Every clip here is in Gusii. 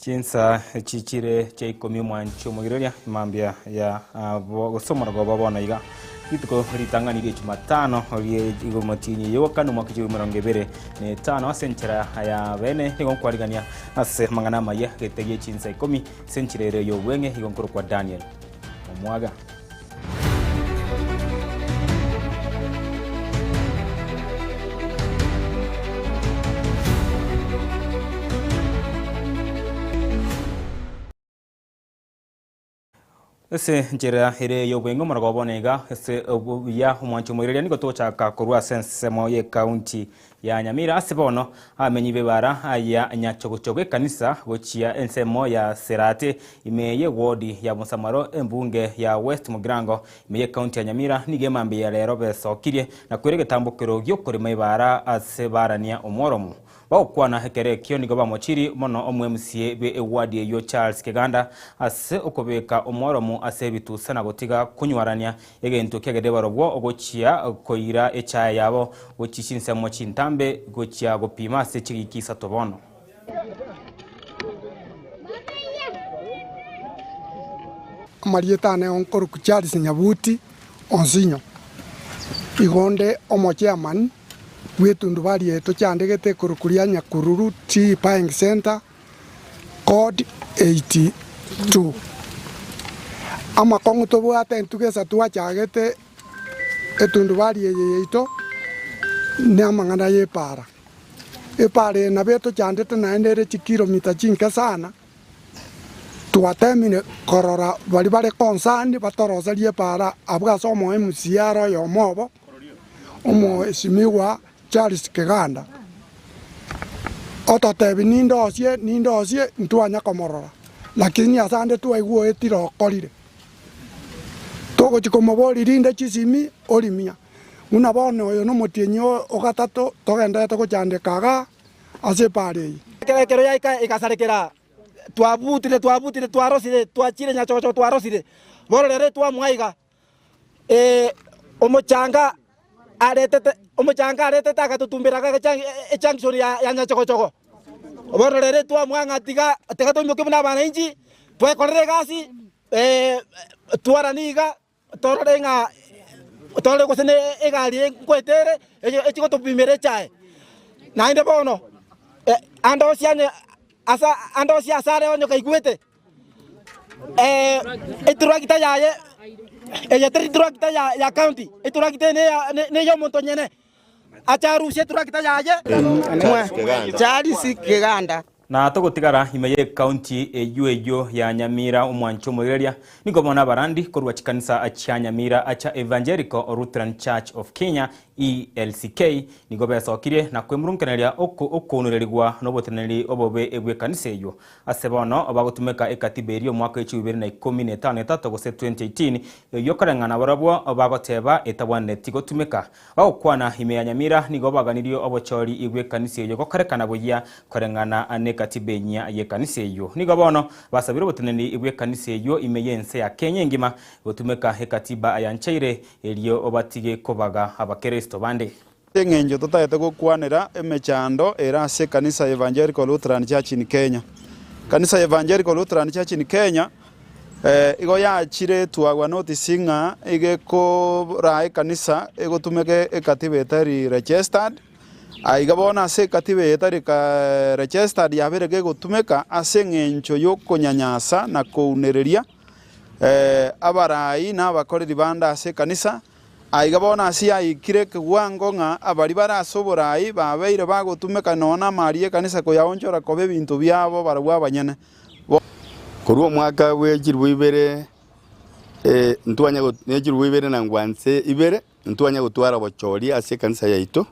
Chinsa echi chire chia ikomi omwanchi omoiroria mambia ya gose omorogoba bono iga. Rituko ritang'ani rie Jumatano rie omotienyi yoka nomwaka chilifu 25 ase enchera ya bene nigo nkwarigania ase amang'ana amaya gete gie chinsa ikomi ase enchera ere y'obweng'e igo nkorokwa Daniel Omwaga. Ase enchera ere y'obweng'e omorogoba bono iga ase obuya omwanchi omoireria nigo togochaka korwa ase ensemo y'ecounty ya Nyamira ase bono abamenyi b'ebara ya Nyachogochogo ekanisa gochia ensemo ya Serate ime y'ewodi ya Bosamaro embunge ya West Mugirango ime y'ecounty ya Nyamira nigo emambia ya rero besokirie na koira egetambokero gi'okorema ebara ase barania omworomo Bagokwana ekero ekio nigo bamochirie mono omwMCA bwe eward eyio Charles Kiganda ase okobeka omworomo ase ebitusa na gotiga konywarania egento kiagede barobwo gochia koira echae yabo gochia chinsemo chintambe gochia gopima ase chigiki isato bono. Amarieta ane nkorokwa Charles Nyabuti Onsinyo, igo nde omochairman bw'etundubari eye tochandegete ekorokwa ria Nyakururu Tea Buying Centre, Code 82. Amakong'u tobwate intwe gesa twachagete etundubari eye yaito namang'ana y'epaara. Epaara eye nabo etochandete naende ere chikilomita chinke sana, twatemire korora baria bare concerned batoroserie epaara abwo ase omo MCA are oyomo obo. Omoesimigwa Charles Kiganda, ototebia nindosie nindosie ntwanya komorora, lakini ase ande twaigwa oetire okorire. Togochia komoboria rinde chisimi orimia, buna bono oyo nomotienyi o gatato togendererete gochandeka igaa ase epara eye. Ekero yaika egasarekera, twabutire twabutire twarosire twachire nyachogochogo twarosire, bono rero etwamoa iga. Omochanga aretete omochanga aretete agatotumbera agacha ejunction ya ya Nyachogochogo. Bono rero twamwang'a ng'a tiga tiga toimoke buna abananchi, twekorere egasi twarane iga torore ng'a torore gose na egari eye nkoeta ere eye echi gotopimera echae. Naende bono ande onsi anye asa ande onsi ase are onye kaigwete. Eturakita yaye, eye teri turakita ya county, eturakita eye neya omonto onyene, ache arusie eturakita yaye. Charles Kiganda. Na togotigara ime y'ecounty eyio eyio ya Nyamira omwancho omoireria, nigo bono abarandi korwa chikanisa chia Nyamira chia Evangelical Lutheran Church of Kenya, ELCK, nigo besokirie na kwemurunkeneria okounererigwa noboteneneri obobe bw'ekanisa eyio. Ase bono bagotumeka ekatiba eria omwaka we chibibere na ikomi na etano etato gose 2018, eyio koreng'ana barobwo bagoteba etabwaneti gotumeka. Bagokwana ime ya Nyamira nigo baganirie obochori bw'ekanisa eyio gokorekana buya koreng'ana nekatiba enyia y'ekanisa eyio. Nigo bono basabire oboteneneri bw'ekanisa eyio ime y'ense ya Kenya engima gotumeka ekatiba ayancheire erio batige kobaga abakeresito bande. Ase engencho totagete gokwanera emechando ere ase ekanisa ya Evangelical Lutheran Church in Kenya. Ekanisa ya Evangelical Lutheran Church in Kenya igo yachire etwagwa notice ng'a iga ekoraa ekanisa egotumeka ekatiba etari registered, aiga bono ase ekatiba eye etari registered yabeire kegotumeka ase eng'encho yokonyanyasa na kounereria abarai na abakoreri bande ase ekanisa. Aiga bono ase yaikire ekegwango ng'a abaria bare ase oboraai babeire bagotumeka nonya namari y'ekanisa koyaonchora koba ebinto biabo barabwo abanyene. Korwa omwaka bwe chilifu ibere ntwanya ne chilifu ibere na ngwanse ibere, ntwanya gotwara obochori ase ekanisa yaito.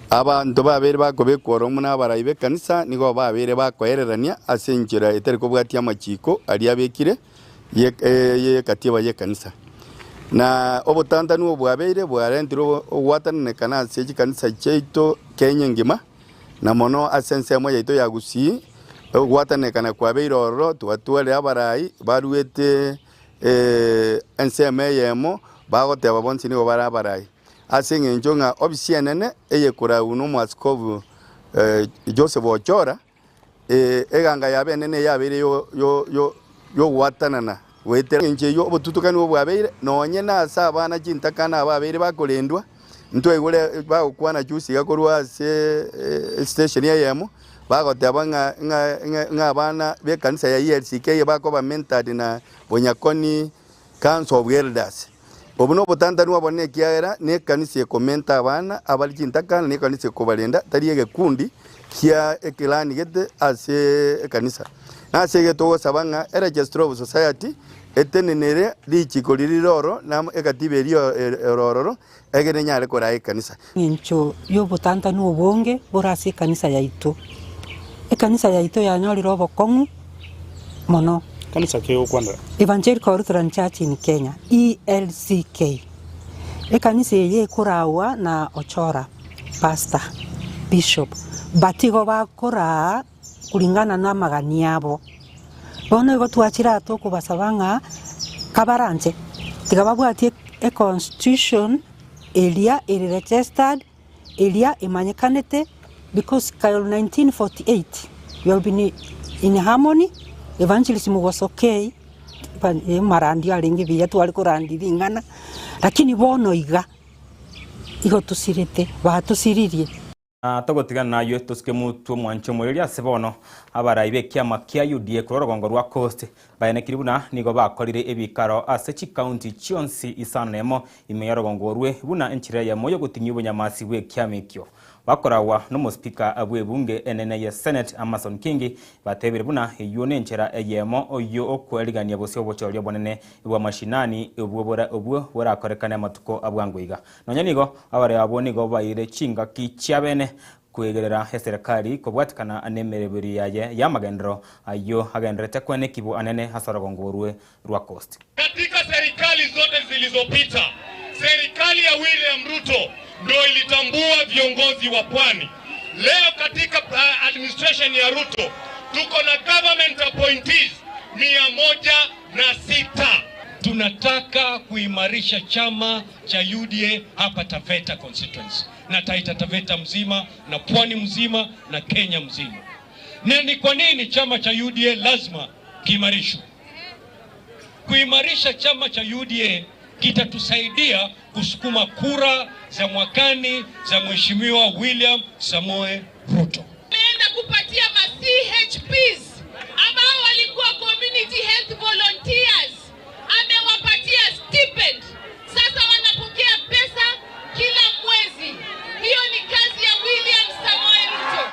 Abanto babeire bakobekwa oromo nabarai b'ekanisa nigo babeire bakoererania ase enchera etari kobwatia amachiko aria abekire y'ekatiba y'ekanisa. Na obotantanu obo bwabeire bwarentirwe ogwatananekana ase chikanisa chiaito Kenya engima, na mono ase ensemo yaito ya Gusii, ogwatananekana kwabeire ororo, twatwarire abarai baruete ensemo eyemo bagoteba bonsi nigo bare abarai. Ase engencho ng'a ofisi enene eyekoragwa nomoaskofu Joseph Ochora. Eganga yabo enene eyabeire y'ogwatanana goetera engencho eyio obotutukani obo bwabeire, nonye nase abana chintakana ababeire bakorendwa, ntwaigure bagokwana juzi iga korwa ase estation eyemo, bagoteba ng'a ng'a ng'a abana b'ekanisa ya ELCK bakoba mentored na Bonyakoni Council of Elders. Obo nobotantanu obonene ekiagera nekanisa ekomenta abana abare chintakana na ekanisa ekobarenda tari egekundi kia ekelani gete ase ekanisa. Nase igo togosaba ng'a eregistrar of society etenenere richiko riria rire oro na ekatiba eria ere ororo egere enyare koraa ekanisa. Engencho y'obotantanu obonge bore ase ekanisa yaito. Ekanisa yaito yanyorire obokong'u mono. Kanisa ki ogokwanera? Evangelical Lutheran Church in Kenya, ELCK. Ekanisa eye ekoragwa na Ochora, Pastor, Bishop, but igo bakoraa kulingana na amagani abo. Bono igo twachire aa tokobasaba ng'a kabaranche, tiga babwatie econstitution eria ere registered, eria emanyekanete because kare 1948 we have been in harmony, evangelism was okay, amarandio arenge buya tware korandia ring'ana, lakini bono iga, igo tosirete, batosiririe. Na togotigana naywe tosike motwe omwanche omoreria ase bono abarai b'ekiama kia UDA korwa orogongo rwa Coast baenekiri buna nigo bakorire ebikaro ase chikaunti chionsi isano nemo ime y'orogongo orwe buna enchera eyemo y'ogotinyia obonyamasi bw'ekiama ekio. Bakoragwa n'omosipika bw'ebunge enene ye Senate Amason Kingi batebire buna eyio nenchera eyemo y'okwerigania bosio obochori obonene bwa mashinani obwo obwo borakorekane amatuko a bwango iga. Nonya nigo abarai abwo nigo baire chingaki chiabene kwegerera eserekari kobwatikana nemereberio yaye y'amagenderero ayio agendererete kwenekibwa anene ase orogongo orwe rwa Coast. Katika serikali zote zilizopita, serikali ya William Ruto ndo ilitambua viongozi wa pwani. Leo katika administration ya Ruto tuko na government appointees 106. Tunataka kuimarisha chama cha UDA hapa Taveta constituency na Taita Taveta mzima na pwani mzima na Kenya mzima. Na ni kwa nini chama cha UDA lazima kiimarishwe? Kuimarisha chama cha UDA kitatusaidia kusukuma kura za mwakani za Mheshimiwa William Samoei Ruto. Ameenda kupatia ma CHPs ambao walikuwa community health volunteers, amewapatia stipend. Sasa wanapokea pesa kila mwezi. Hiyo ni kazi ya William Samoei Ruto.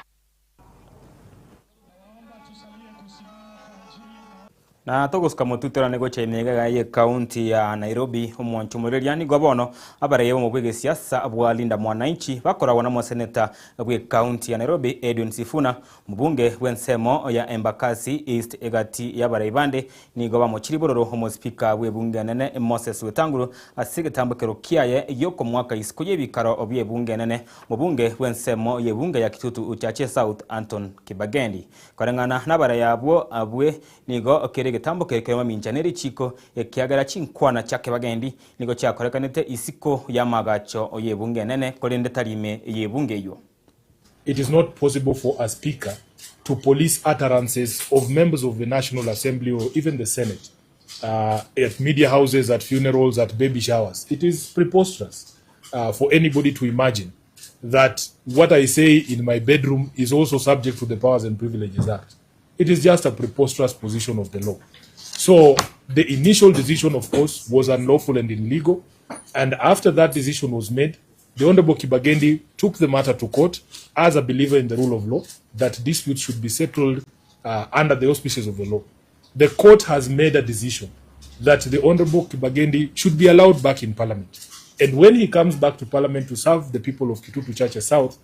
Na togosuka motwe torane gocha ime iga ye county ya Nairobi omwancho omoreria nigo bono abaraiya bomo bw'egesiasa bwa Linda Mwananchi bakoragwa na omoseneta bwe county ya Nairobi Edwin Sifuna Omobunge bw'ensemo ya Embakasi East egati y'abarai bande nigo bamochirie bororo omosipika bw'ebunge enene Moses Wetangulu ase egetambokero kiaye gi'okomoaka isiko y'ebikaro bi'ebunge enene Omobunge bw'ensemo y'ebunge ya Kitutu Chache South Anton Kibagendi. Koreng'ana n'abarai abwo abwe nigo kere egetambokero kere mamincha nerichiko ekiagera chinkwana chia Kibagendi nigo chiakorekanete isiko y'amaagacho y'ebunge enene korende tari ime y'ebunge eyio. It is not possible for a speaker to police utterances of members of the National Assembly or even the Senate uh, at media houses, at funerals, at baby showers. It is preposterous uh, for anybody to imagine that what I say in my bedroom is also subject to the Powers and Privileges Act. It is just a preposterous position of the law. So the initial decision, of course, was unlawful and illegal. And after that decision was made, the Honorable Kibagendi took the matter to court as a believer in the rule of law, that disputes should be settled under the auspices of the law. The court has made a decision that the Honorable Kibagendi should be allowed back in Parliament. And when he comes back to Parliament to serve the people of Kitutu Chache South,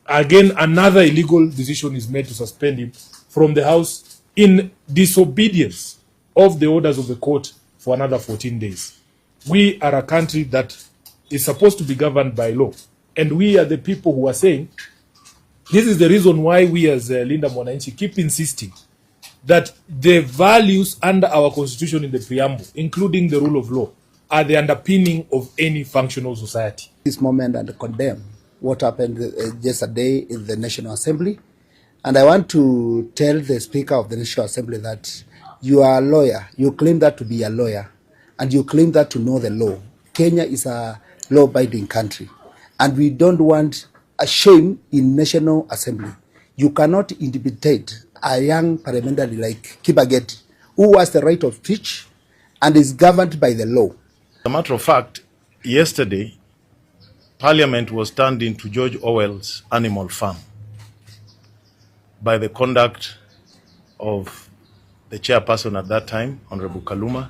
again another illegal decision is made to suspend him from the House in disobedience of the orders of the court for another 14 days. We are a country that is supposed to be governed by law. And we are the people who are saying, this is the reason why we as Linda Mwananchi keep insisting that the values under our constitution in the preamble, including the rule of law, are the underpinning of any functional society. This moment and condemn what happened yesterday in the National Assembly. And I want to tell the Speaker of the National Assembly that you are a lawyer. You claim that to be a lawyer and you claim that to know the law. Kenya is a law-abiding country and we don't want a shame in National Assembly. You cannot intimidate a young parliamentary like Kibagendi who has the right of speech and is governed by the law. As a matter of fact, yesterday, Parliament was turned into George Orwell's Animal Farm by the conduct of the chairperson at that time, Honorable Kaluma,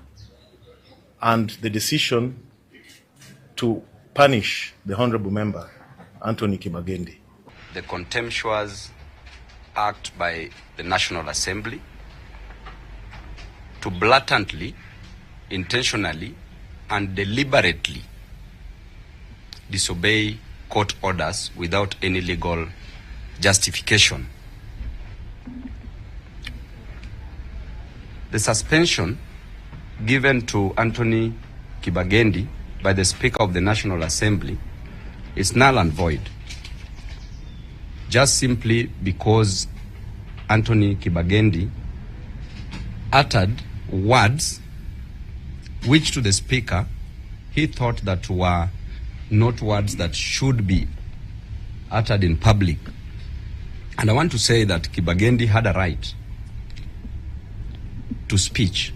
and the decision to punish the honorable member, Anthony Kibagendi. The contemptuous act by the National Assembly to blatantly, intentionally, and deliberately disobey court orders without any legal justification. The suspension given to Anthony Kibagendi by the Speaker of the National Assembly is null and void, just simply because Anthony Kibagendi uttered words which to the Speaker he thought that were not words that should be uttered in public. And I want to say that Kibagendi had a right to speech,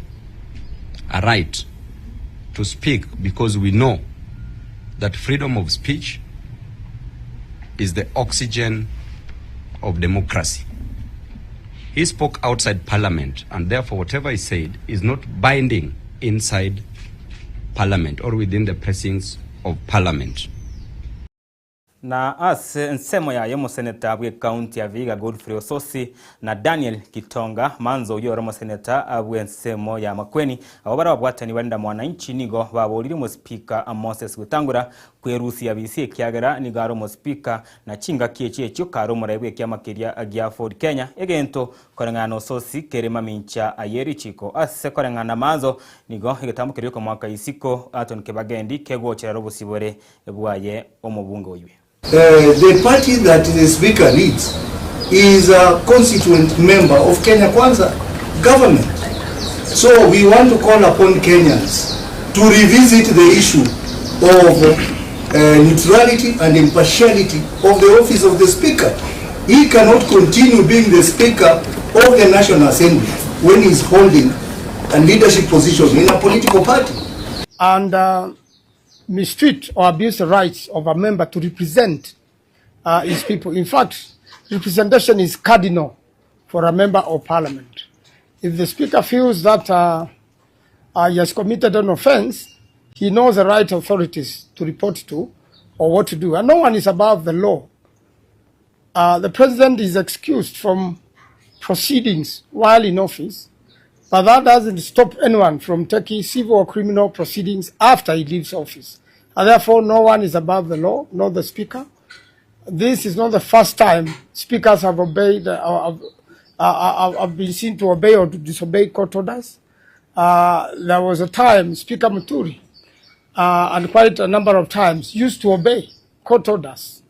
a right to speak, because we know that freedom of speech is the oxygen of democracy. He spoke outside parliament, and therefore whatever he said is not binding inside parliament or within the precincts of parliament. Na ase ensemo yaye omoseneta bw'ecounty ya Vihiga Godfrey Osotsi na Daniel Kitonga Manzo oyio ore omoseneta bw'ensemo ya Makueni abwo bare ababwatani barinda mwananchi nigo baborire omospeaker Moses Wetangula kwerusia bisi ekiagera nigo are omospeaker na chingaki echi echio kare omorai bw'ekiama keria gia Ford Kenya egento koreng'ana na Osotsi kere mamincha ye richiko ase koreng'ana Manzo nigo egetambo keria okomoaka isiko Anthony Kibagendi kegocherera obosibore bwaye omobunge oywe. The party that the speaker leads is a constituent member of Kenya Kwanza government. So we want to call upon Kenyans to revisit the issue of neutrality and impartiality of the office of the speaker. He cannot continue being the speaker of the National Assembly when he's holding a leadership position in a political party. And mistreat or abuse the rights of a member to represent his people. In fact, representation is cardinal for a member of parliament. If the speaker feels that he has committed an offense, he knows the right authorities to report to or what to do. And no one is above the law. The president is excused from proceedings while in office, but that doesn't stop anyone from taking civil or criminal proceedings after he leaves office. And therefore, no one is above the law, not the speaker. This is not the first time speakers have obeyed, have been seen to obey or to disobey court orders. There was a time Speaker Muturi, and quite a number of times, used to obey court orders.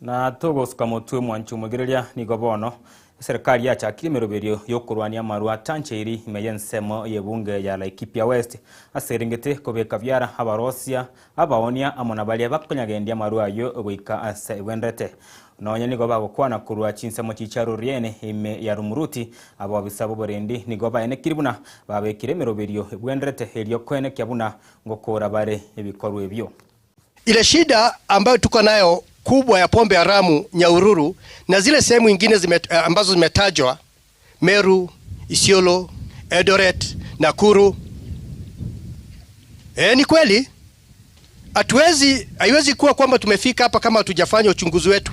Na togosuka motwe mwanchi omogereria nigo bono eserikali yachakire emeroberio yokorwania amarwa atancheiri ime y'ensemo y'ebunge ya Laikipia West ase erengete kobeka biara abarosia abaonia amo na baria bakonyagendia amarwa aywo goika ase ebwenderete. Nonya nigo bagokwana korwa chinsemo chicha Roriene ime ya Rumuruti abobisa boborendi nigo baenekiri buna babekire emeroberio ebwenderete erio koenekia buna ngokora bare ebikorwa ebio. Ile shida ambayo tuko nayo kubwa ya pombe haramu Nyahururu na zile sehemu nyingine ambazo zimetajwa Meru, Isiolo, Eldoret, Nakuru. Ni kweli haiwezi kuwa kwamba tumefika hapa kama hatujafanya uchunguzi wetu.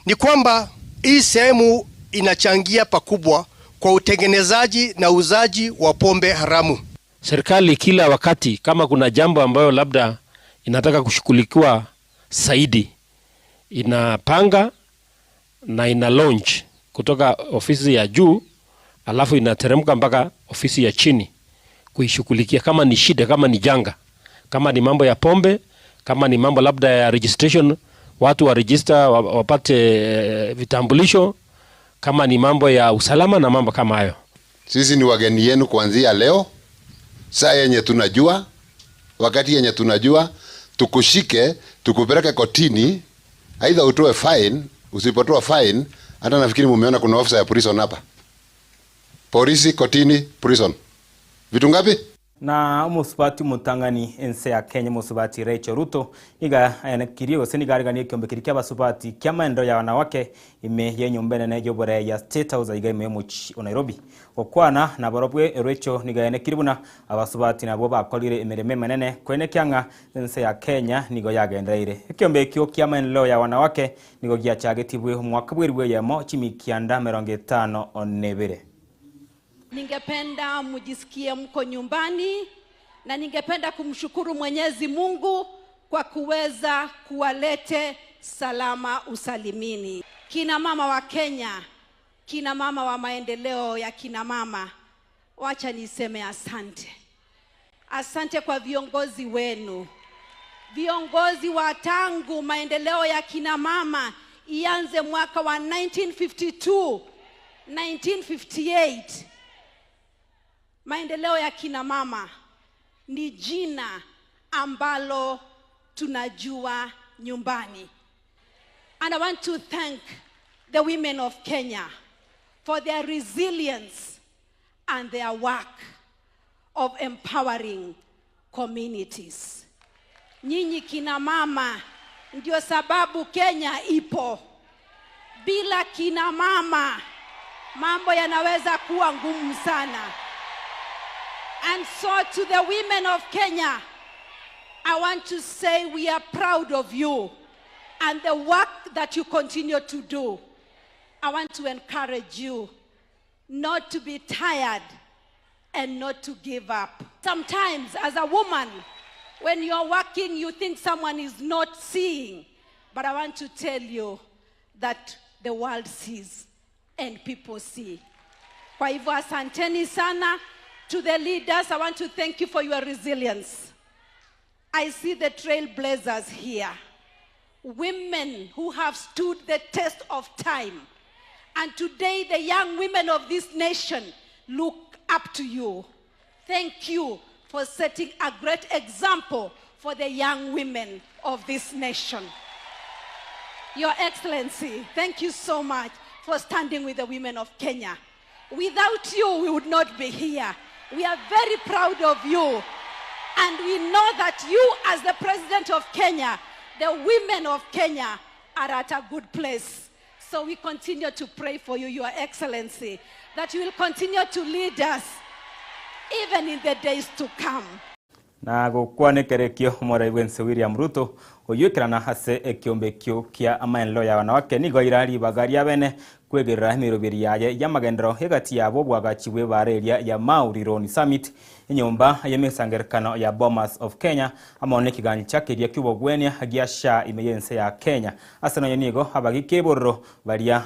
Ni kwamba hii sehemu inachangia pakubwa kwa utengenezaji na uuzaji wa pombe haramu. Serikali kila wakati kama kuna jambo ambayo labda inataka kushughulikiwa zaidi, inapanga na ina launch kutoka ofisi ya juu, alafu inateremka mpaka ofisi ya chini kuishughulikia, kama ni shida, kama ni janga, kama ni mambo ya pombe, kama ni mambo labda ya registration Watu wa register wapate vitambulisho kama ni mambo ya usalama na mambo kama hayo. Sisi ni wageni yenu kuanzia leo, saa yenye tunajua, wakati yenye tunajua, tukushike, tukupeleke kotini, aidha utoe fine. Usipotoa fine, hata nafikiri mumeona kuna ofisa ya prison hapa, polisi, kotini, prison. Vitu ngapi? Na omosubati omotang'ani ense ya Kenya omosubati Rachel Ruto niga aenekirie gose niga ariganie ekiombe keria kia abasubati kia amaendereo ya wanawake ime ya enyomba enene ya oboraia ya State House iga ime ya omochi o Nairobi. Gokwana nabarobwe Rachel niga aenekirie buna abasubati nabwo bakorire emeremo emenene koenekia ng'a ense ya Kenya nigo yagendereire. Ekiombe ekio kia amaendeleo ya wanawake nigo giachagetibwe omwaka bw'eribu eyemo chimikianda 51. Ningependa mjisikie mko nyumbani na ningependa kumshukuru Mwenyezi Mungu kwa kuweza kuwalete salama usalimini. Kina mama wa Kenya, kina mama wa maendeleo ya kina mama, wacha niseme asante. Asante kwa viongozi wenu. Viongozi wa tangu maendeleo ya kina mama ianze mwaka wa 1952, 1958. Maendeleo ya kina mama ni jina ambalo tunajua nyumbani. And I want to thank the women of Kenya for their resilience and their work of empowering communities. Nyinyi kina mama ndio sababu Kenya ipo. Bila kina mama mambo yanaweza kuwa ngumu sana. And so to the women of Kenya, I want to say we are proud of you and the work that you continue to do. I want to encourage you not to be tired and not to give up. Sometimes as a woman, when you're working, you think someone is not seeing. But I want to tell you that the world sees and people see. Kwa hivyo asanteni sana. To the leaders, I want to thank you for your resilience. I see the trailblazers here. Women who have stood the test of time. And today, the young women of this nation look up to you. Thank you for setting a great example for the young women of this nation. Your Excellency, thank you so much for standing with the women of Kenya. Without you, we would not be here. We are very proud of you. And we know that you, as the President of Kenya, the women of Kenya are at a good place. So we continue to pray for you, Your Excellency, that you will continue to lead us even in the days to come. Na gokwana ekerekio omorai bwense William Ruto oywekerana ase ekiombe ekio kia amaendeleo ya wanawake nigo ira ribaga ria bene kwegerera emeroberi yaye ya magendero egati yabo obwagachi bwa ebara eria ya Mau Rironi Summit enyomba y'emesangerekano ya Bomas of Kenya amo na ekigancha keria kia obogwenia gia SHA ime y'ense ya Kenya ase nonye nigo abagika ebororo baria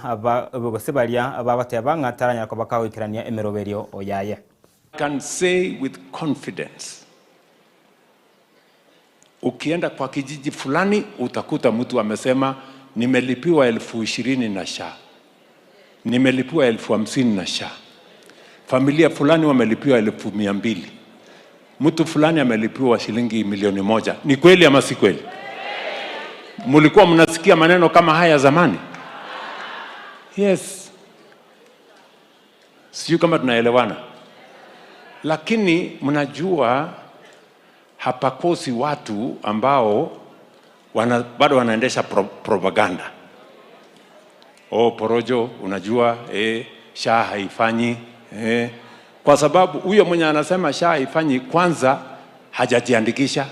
gose baria babateba ng'a taranyara koba kagoikerania emeroberio yaye. I can say with confidence, ukienda kwa kijiji fulani utakuta mtu amesema nimelipiwa 20,000 na SHA, nimelipiwa 50,000 na SHA, familia fulani wamelipiwa 200,000, mtu fulani amelipiwa shilingi 1,000,000. Ni kweli ama si kweli? Mulikuwa mnasikia maneno kama haya zamani? Yes. Sijui kama tunaelewana. Lakini mnajua hapakosi watu ambao bado wanaendesha propaganda. Oh, porojo, unajua, SHA haifanyi. Kwa sababu huyo mwenye anasema SHA haifanyi kwanza hajajiandikisha.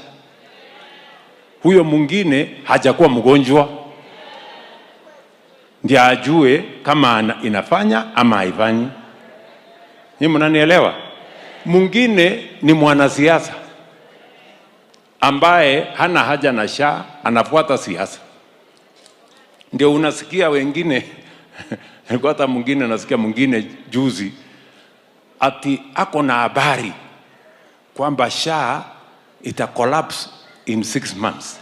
Huyo mwingine hajakuwa mgonjwa. Ndiye ajue kama inafanya ama haifanyi. Nyinyi mnanielewa? Mwingine ni mwanasiasa ambaye hana haja na SHA, anafuata siasa. Ndio unasikia wengine, nilikuwa hata mwingine nasikia mwingine juzi ati ako na habari kwamba SHA ita collapse in 6 months.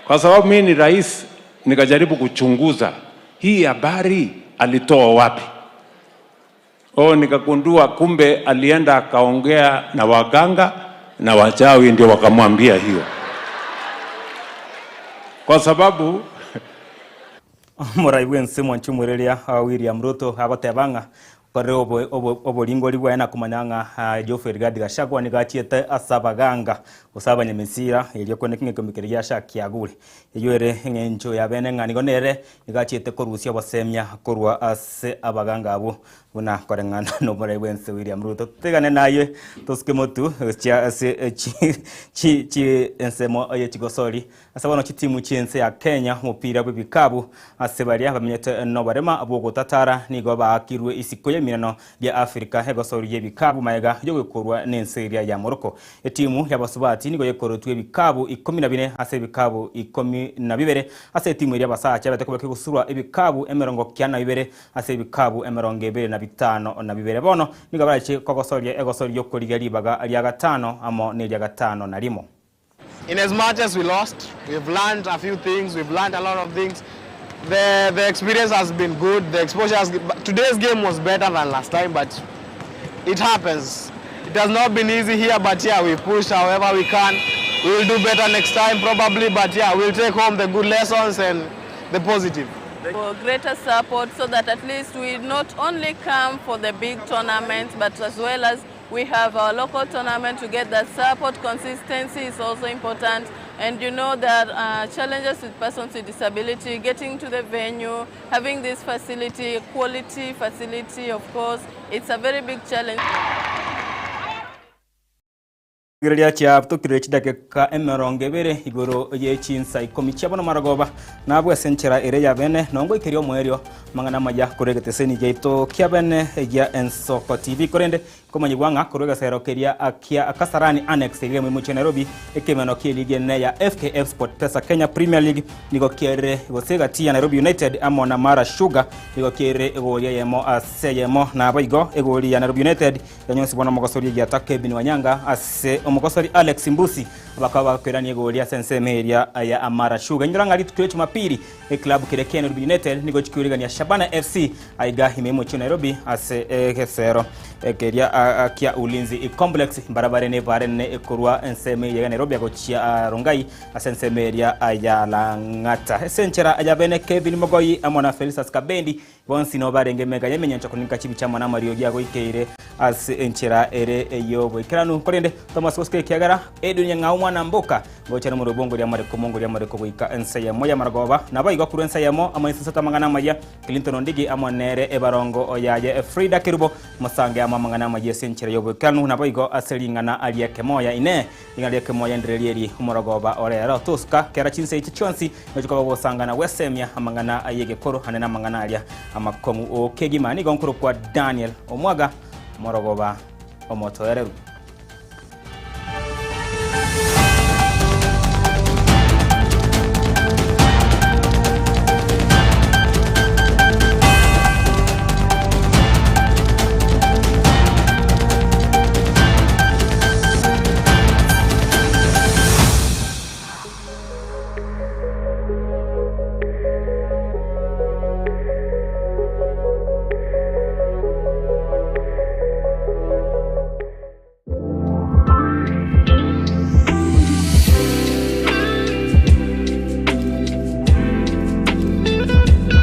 Kwa sababu mimi ni rais, nikajaribu kuchunguza hii habari alitoa wapi. Oh, nikagundua kumbe alienda akaongea na waganga na wachawi ndio wakamwambia hiyo, kwa sababu Omorai bw'ense mwanche omoireria William Ruto agoteba ng'a Kore oboringori bwaye na komanya ng'a Geoffrey Rigathi Gachagua nigo achiete ase abaganga gose abanyamesira erio kone ng'a keria giacha kiagure. Eyio ere eng'encho ya bene ng'a nigo nere nigo achiete korusia obosemia korwa ase abaganga abwo buna koreng'ana nomorai bwense William Ruto. Totigane naye tosuke motu gochia ase chi ensemo ye chigosori Ase bono chitimu chi'ense ya Kenya omopira bw'ebikabu ase baria bamenyete noborema bw'ogotatara nigo baakirwe isiko y'eminano ria Africa egosori y'ebikabu magega y'ogoikorwa n'ense eria ya Morocco. Etimu y'abasubati nigo yekorotwe ebikabu ikomi na bine ase ebikabu ikomi na bibere ase etimu eria abasacha ebete koba kegosurwa ebikabu emerongo kianda na bibere ase ebikabu emerongo ebere na bitano na bibere. Bono nigo barache kogosoria egosori y'okorigia ribaga ria gatano amo neria gatano na rimo. In as much as we lost, we've learned a few things, we've learned a lot of things. The, the experience has been good, the exposure has, today's game was better than last time, but it happens. It has not been easy here, but yeah, we pushed however we can. We will do better next time probably, but yeah, we'll take home the good lessons and the positive. For greater support so that at least we not only come for the big tournaments, but as well as we have our local tournament to get that support. Consistency is also important. And you know that challenges with persons with disability, getting to the venue, having this facility, quality facility, of course, it's a very big challenge. Rigereria chiatokire chidakika emerongo ebere igoro ye chinsa ikomi chia bono marogoba, nabwo ase enchera ere ya bene nongoikeria omoerio amang'ana amaya korwa egeteseni giaito kia bene gia Ensoko TV. Korende Nkomanyigwa ng'a korwa egesero keria kia Kasarani Annex eria ime Nairobi, ekemeno ki'eligi enene ya FKF SportPesa Kenya Premier League nigo kiarire gose egati ya Nairobi United amo na Mara Sugar nigo kiarire egori eyemo ase eyemo. Naboigo egori ya Nairobi United yanyonsibwa nomogosori egiata Kevin Wanyanga ase omogosori Alex Mbusi bakaba bakoirania egori ase ensemo eria ya Mara Sugar. Inyora ng'a rituko ria Jumapili eclub keria kia Nairobi United nigo chikoirigania Shabana FC Aiga ime y'omochie o Nairobi ase egesero keria kia Ulinzi Complex mbarabare nebare enene ekorwa ensemo eye ya Nairobi agochia Rongai ase ensemo eria ya Lang'ata. Ase enchera ya bene Kevin Mogoi amo na Felistus Kabendi bonsi nigo barenge mega y'emenyancho koninka chibicha amo namariogi agoikeire ase enchera ere ey'oboikeranu. Korende Thomas Gosike ekiagera Edwin Nyang'au mwana mboka Gocha nomorobongo oria amareko omongo oria amareko goika ense eyemo y'amarogoba, naboigo korwa ense eyemo amo n'ensensete amang'ana amaya, Clinton Ondigi amo nere ebarongo yaye Frida Kerubo, mosange amo amang'ana amaya ase enchera y'oboikeranu, naboigo ase ring'ana ri'ekemoya. Inee! Ring'ana ri'ekemoya ndireri eri omorogoba ore ero? Tosuka kera chinsa echi chionsi nochia koba gosangana gwesemia amang'ana ay'egekoro ande namang'ana aria amakong'u o kegima. Nigo nkorokwa Daniel Omwaga, omorogoba omotoereru.